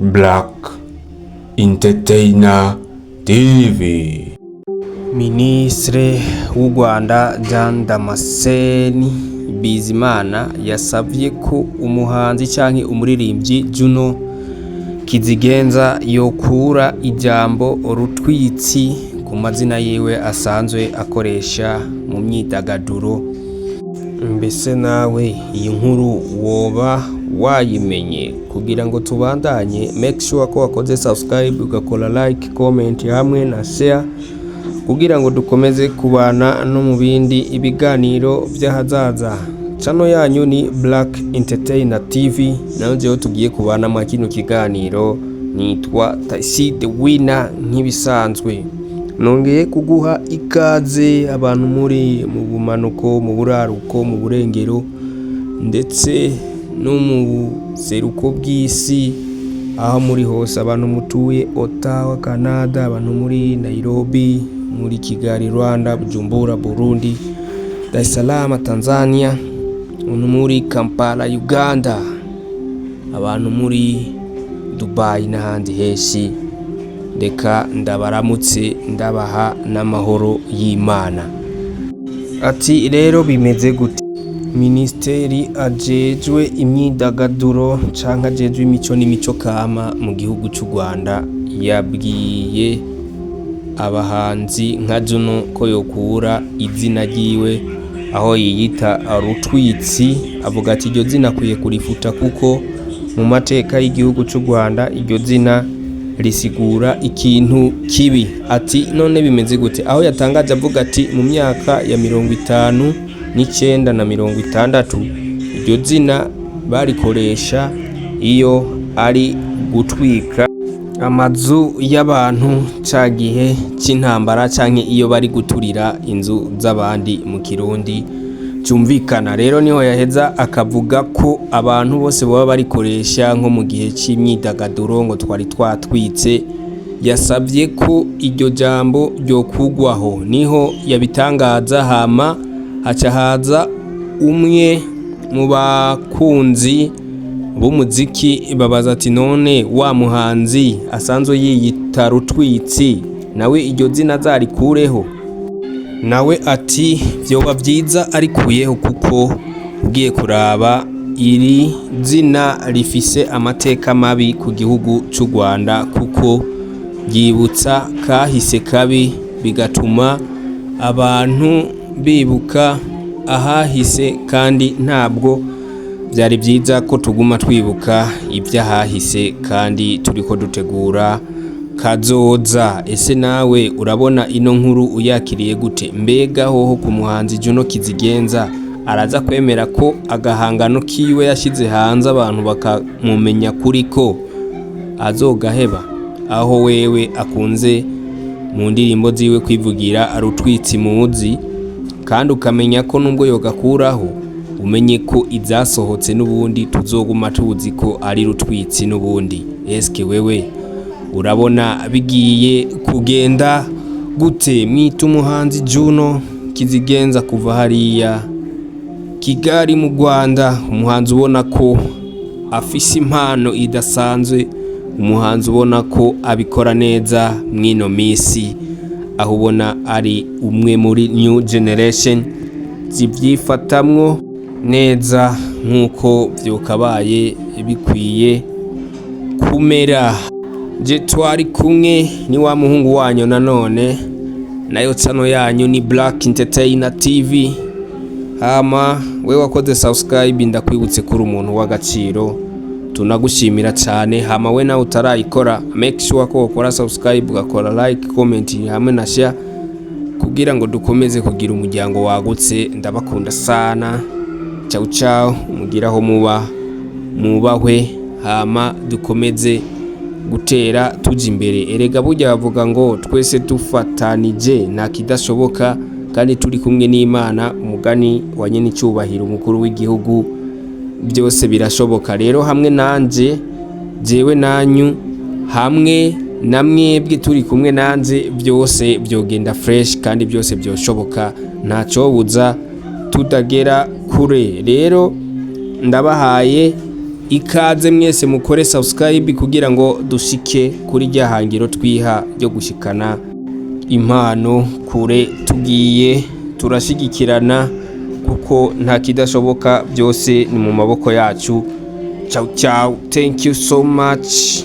Black Entertainer TV. Minisitiri w'u Rwanda Jean Damascene Bizimana yasavye ko umuhanzi canke umuririmbyi Juno Kizigenza yokura ijambo rutwitsi ku mazina yiwe asanzwe akoresha mu myidagaduro. Mbese nawe iyi nkuru woba wayimenye? Kugira ngo tubandanye, make sure ko wakoze subscribe, ugakora like, comment hamwe na share kugira ngo dukomeze kubana no mu bindi ibiganiro by'ahazaza. Channel yanyu ni Black Entertainer TV, nayo jewe tugiye kubana mwa kino kiganiro nitwa Taisi the Winner. Nk'ibisanzwe nongeye kuguha ikaze, abantu muri mu bumanuko, mu buraruko, mu burengero ndetse no mu buseruko bw'isi, aho muri hose, abantu mutuye Ottawa, Canada, abantu muri Nairobi, muri Kigali, Rwanda, Bujumbura, Burundi, Dar es Salaam, Tanzania, abantu muri Kampala, Uganda, abantu muri Dubai n'ahandi henshi, reka ndabaramutse, ndabaha n'amahoro y'Imana. Ati rero bimeze gute? Minisiteri ajejwe imyidagaduro canke ajejwe imico n'imico kama mu gihugu c'u Rwanda yabwiye abahanzi nka Juno ko yokura izina ryiwe aho yiyita Rutwitsi. Avuga ati iryo zina akwiye kurifuta kuko mu mateka y'igihugu c'u Rwanda iryo zina risigura ikintu kibi. Ati none bimeze gute? Aho yatangaje avuga ati mu myaka ya 59 na 60 iryo zina barikoresha iyo ari gutwika amazu y'abantu ca gihe c'intambara, canke iyo bari guturira inzu z'abandi mu Kirundi cyumvikana. Rero niho yaheza akavuga ko abantu bose baba barikoresha nko mu gihe c'imyidagaduro ngo twari twatwitse. Yasabye ko iryo jambo ryokugwaho, niho yabitangaza. Hama haca haza umwe mu bakunzi b'umuziki babaza ati none wa muhanzi asanzwe yiyita Rutwitsi nawe iryo zina azarikureho? Nawe ati vyoba vyiza arikuyeho, kuko ugiye kuraba iri zina rifise amateka mabi ku gihugu c'u Rwanda, kuko ryibutsa kahise kabi, bigatuma abantu bibuka ahahise, kandi ntabwo byari byiza ko tuguma twibuka iby'ahahise kandi turiko dutegura kazoza. Ese nawe urabona ino nkuru uyakiriye gute? Mbega hoho ku muhanzi Juno Kizigenza, araza kwemera ko agahangano kiwe yashyize hanze abantu bakamumenya kuri ko azogaheba, aho wewe akunze mu ndirimbo ziwe kwivugira arutwitsi muzi? Kandi ukamenya ko nubwo yogakuraho, umenye ko izasohotse n'ubundi tuzoguma tuzi ko ari Rutwitsi n'ubundi. Eske wewe urabona bigiye kugenda gute? Mwita umuhanzi Juno Kizigenza kuva hariya Kigali mu Rwanda, umuhanzi ubona ko afise impano idasanzwe, umuhanzi ubona ko abikora neza mw'ino misi, aho ubona ari umwe muri new generation zivyifatamwo neza nk'uko vyokabaye bikwiye kumera. Je twari kumwe ni wa muhungu wanyu nanone, nayo channel yanyu ni Black Entertainer TV. Hama we wakoze subscribe, ndakwibutse kuri umuntu w'agaciro, tunagushimira cyane. Hama we nawe utarayikora, make sure ko ukora subscribe, ugakora like, comment hamwe na share kugira ngo dukomeze kugira umuryango wagutse. Ndabakunda sana, ciao ciao, mugiraho muba mubahwe, hama dukomeze gutera tuja imbere. Erega burya bavuga ngo twese dufatanije nta kidashoboka, kandi turi kumwe n'Imana, umugani wa nyene icyubahiro umukuru w'igihugu, byose birashoboka. Rero hamwe nanje, jewe nanyu, hamwe na mwebwe turi kumwe nanje, byose byogenda fresh kandi byose byoshoboka, ntacobuza tutagera kure. Rero ndabahaye Ikaze mwese, mukore subscribe kugira ngo dushike kuri rya hangiro twiha ryo gushikana impano kure. Tugiye turashigikirana kuko nta kidashoboka, byose ni mu maboko yacu. Ciao ciao, thank you so much.